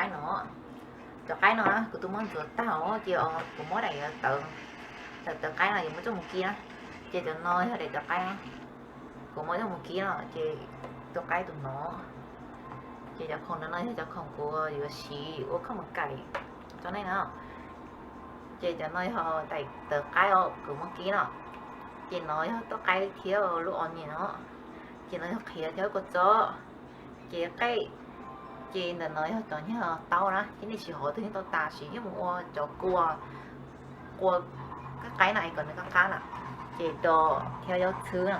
No, cov qaib no na kuv twb muab ntxuav tag os, ces kuv muab daim tawv, daim tawv qaib no yuav muab coj mus kib na. Ces cov no yog daim tawv qaib na, kuv muab coj mus kib no, ces tus qaib tus no. Ces cov khoom no no yog cov khoom kuv yuav siv ua khoom kaim tso nej na. Ces cov no yog daim tawv qaib os kuv muab kib no. Ces no yog toj qaib thiab lub o nyem no. Ces no yog qhiav thiab kua txob. Ces qaib, ces ntawm no yog cov nyuag taub na, ces nej siv qhov twg yeej tau tas, siv yeej mus ua cov kua, kua kab qaib na es kom nws qab qab na. Ces dos thiab zaub txhwb na.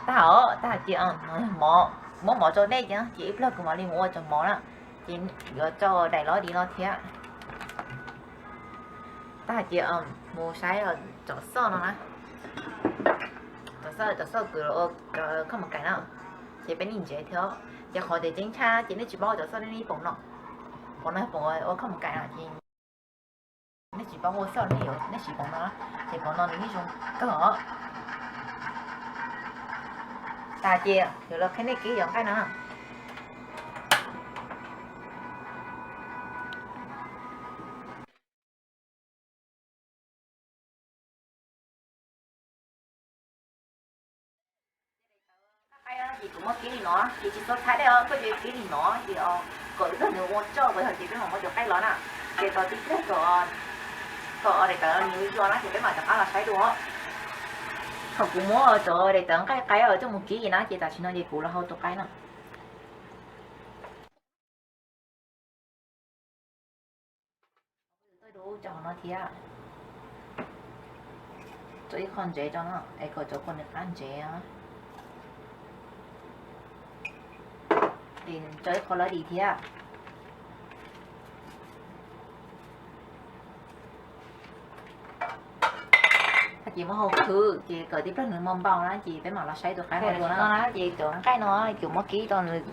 Tag os, tag ces no yog mov, muab mov rau nej ces, ces ib pliag kuv mam li mus ua cov mov na. Ces yuav rau daim lov di no thiab. Tag ces mus saib cov xoj no na. Cov xoj, cov xoj kuv ua khoom kaim na. Ces peb nim ntsev thiab. Ces qhov tias ceeb tshaj ces nej tsis paub ua cov xoj nej poom no. Poom no poom ua khoom kaim no ces nej tsis paub ua xoj nej yuav nej siv poom no, ces poom no nws yeej zoo kawg os. Tas ces yuav los qhia nej kib cov nqaij no. Ces kuv muab kib li no, ces tsis txhob txhab dej os, koj yuav kib li no ces kom ib pliag nws ua tsoj ua yog ces peb mam muab cov qaib los na. Ces tos tib pliag kom, kom daim tawv nws yuav na ces peb mam rov qab los saib dua. Thaum kuv muab cov daim tawv nqaij qaib coj mus kib na ces tam sim no ces kuv los hau tus qaib no. Tau dub rau hauv no thiab. Tso ib qho ntsev rau no es kom cov kua nws qab ntsev. Ces tso ib qho lawv di thiab. Ces muab hau khwb ces kom tib pliag nws mos npaum na ces peb mam los saib tus qaib no dua na. Ces cov nqaij no kuv muab kib tau nws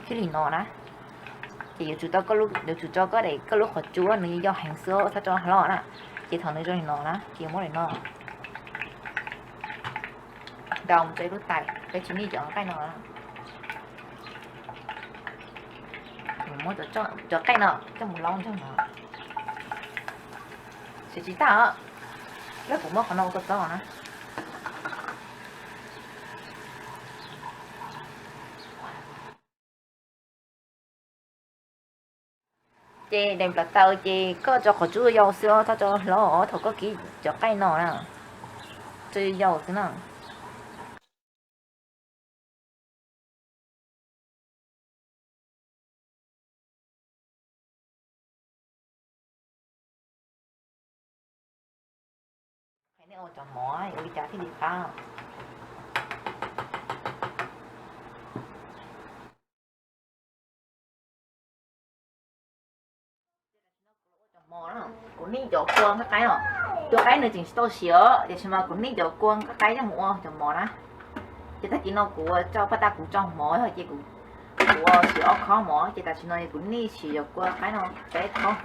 kiag li no na. Ces yuav tsum tau, yuav tsum tso koj daim, koj lub qhov cub nws yau heev xwb txhob tso hlob na. Ces thaum nws zoo li no na ces muab daim no ntaus mus rau ib lub tais, peb tsis nij cov nqaij no. Muab cov nqaij no coj mus laub ntog no. Siv tsis tag os, yog kuv muab qhov no ua kua txob na. Ces daim nplav taws ces koj tso qhov cub yau xwb os, txhob tso hlob os, thaum koj kib cov nqaij no na, tso yau xwb na. Nej ua cov mov ua li cas thiaj li qab? Cov mov na, kuv nij cov kua nqaij qaib no, cov qaib nws tseem tsis tau siav, tiam sis mas kuv nij cov kua nqaij qaib coj mus ua cov mov na. Ces tag kis no kuv tso paj tas kuv tso mov yog ces kuv, kuv siv ob khob mov ces tam sim no kuv nij siv cov kua qaib no peb khob,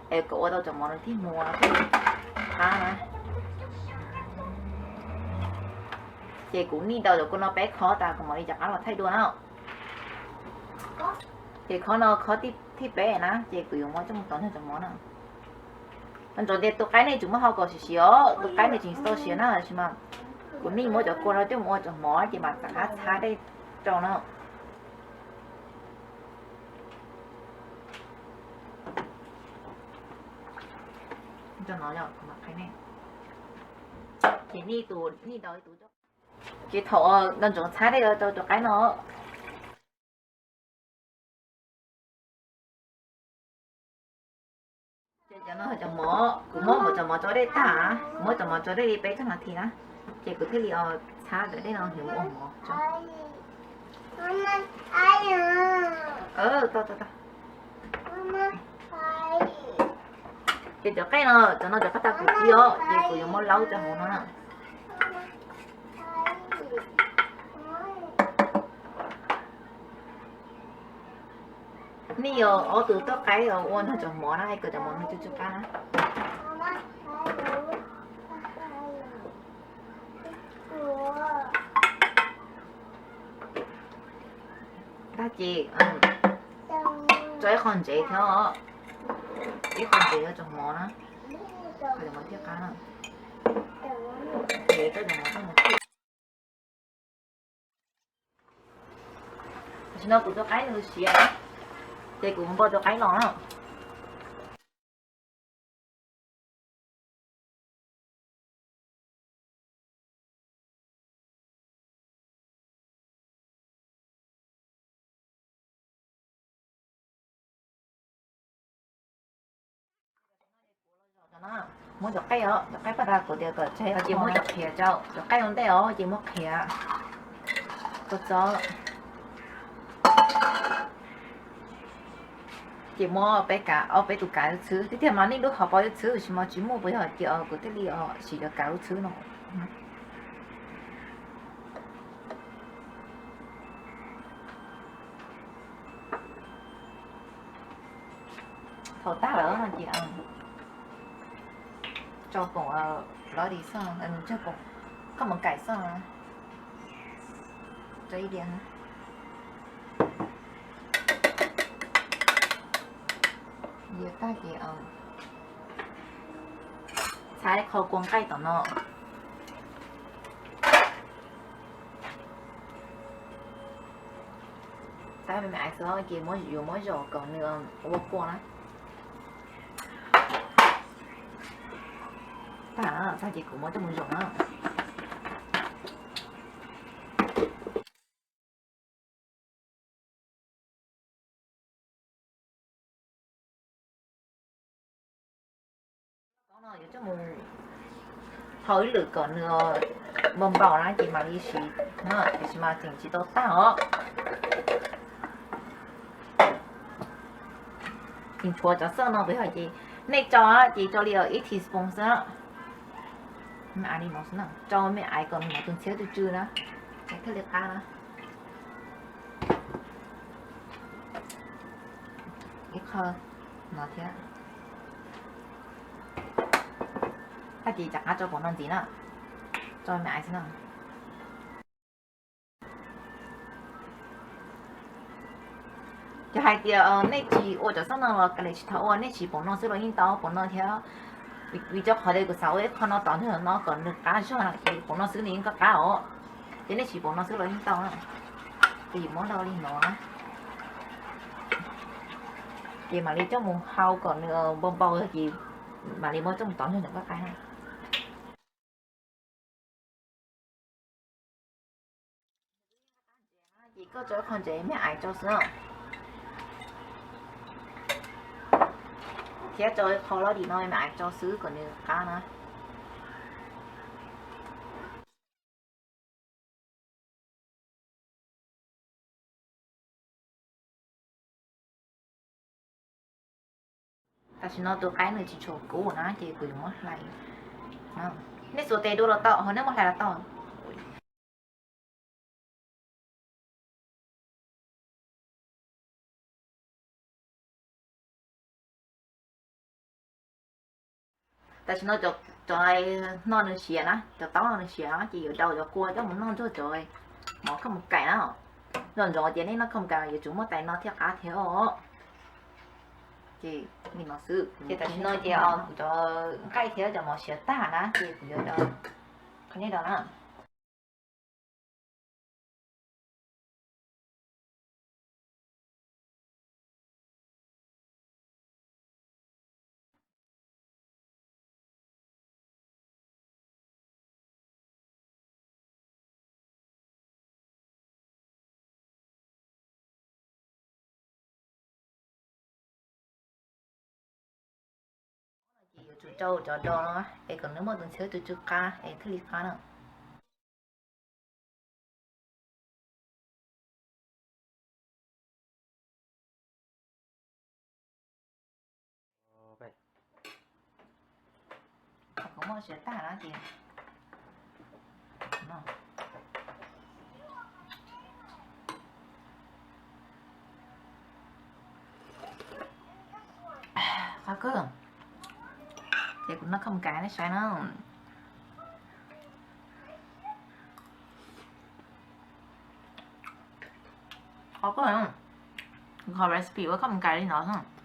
es kom ua tau cov mov nws thiaj muag thiaj qab na. Ces kuv nij tau cov kua no peb khob tas kuv mam li rov qab los thaij dua na. Ces khob no khob thib peb na ces kuv yuav muab coj mus tov nrog cov mov na. Ntsoov tias tus qaib nej tsum muab hau kom siav siav os, tus qaib nws tseem tsis tau siav na, tiam sis mas kuv nij muab cov kua no coj mus ua cov mov ces mam rov qab txhab dej rau na. Ces nij tus nij ntau ib tus. Ces thaum no ntsoov txhab dej rau tus qaib no. Ces cov no cov mov, kuv muab cov mov tso dej tag, kuv muab cov mov tso dej li peb tsawg nas this na, ces kuv thiaj li txhab cov dej no yuav ua mov tso. Tau tau tau. Ces cov qaib no, cov no cov paj tas kuv kib os, ces kuv yuav muab laub cov hauv no na. Nej yuav ob tug toj qaib ua nrog cov mov na, es kom cov mov nws tsw tsw qab na. Ces tso ib qho ntsev thiab os, ib qho ntsev yuav tso mov na, qhov cov mov thiaj qab na. Ces coj cov mov coj mus thiaj. Tam sim no kuv tus qaib nws siav, ces kuv npau tus qaib los na. Muab cov qaib os, cov qaib paj da kuv tias kom tseg, ces muab cov qhiav rau, cov qaib ua ntej os ces muab qhiav, txo txo, ces muab peb kav, ob peb tus kav txhwb, tiag tiag mas nej lub hauv paus yuav txhwb, tab sis mas tsis muaj puas yog tias kuv thiaj li siv cov kav lub txhwb no. Thaum tag lawm no ces tso poom lov di xoj, tso poom, koj mus kaim xoj, tso ib diav. Diav tag ces txhab qho kua nqaij tom no. Txhab me me aiv xwb ces yuav muab zaum kom nws ua kua na. Tag, tag ces kuv muab coj mus zaum na. Yuav coj mus hau ib lwm kom nws npau npau na ces mam li siv, tiam sis mas tseem tsis tau tag os. Tseem tshuav cov xoj no peb hais ces nej tso ces tso li ib teaspoon xwb. Me aiv li no xwb na, tso me aiv kom nws tus ntxhiab tsw tsw na, thiaj li qab na. Ib qho no thiab. Tag ces rov qab tso poom no ntxiv na, tso me aiv xwb na. Yog hais tias nej tsis ua cov xoj no los kav liam tsis txhob ua, nej siv poom no xwb los yeej tau, poom no thiab. Vim rau qhov tias kuv xav ua ib qho no tom ntej no kom nws qab zog na ces poom no xwb nws yeej qab qab os. Ces nej siv poom no xwb los yeej tau na. Ces yus muab rau li no na, ces mam li coj mus hau kom nws npau npau ces mam li muab coj mus tov nrog nws qab qab na. Ces koj tso ib qho ntsev me aiv tso xwb, thiab tso ib qho lov di no me aiv tso xwb kom nws qab na. Tam sim no tus qaib nws tsis tshua kub na ces kuv yuav muab hlais. Nej xuas tes dua los tau, ho nej muab hlais los tau. Tam sim no cov no nws siav na, cov taub no nws siav na, ces yuav daus cov kua coj mus noj nrog cov mov koj mus kaim na. Nco ntsoov tias nej noj koj mus kaim yuav tsum muaj tais no thiaj qab thiab os. Ces li no xwb. Ces tam sim no ces kuv cov nqaij thiab cov mov siav tag na ces kuv yuav cov qhov nej rau na. Ces yuav tsum rau cov dos no es kom nws muaj tus ntxhiab tsw tsw qab es thiaj li qab na. Kuv muab siav tag na ces qab kawg. Ces kuv noj koj mus kaim nej saib na. Qhov recipe ua koj mus cais li ntawd.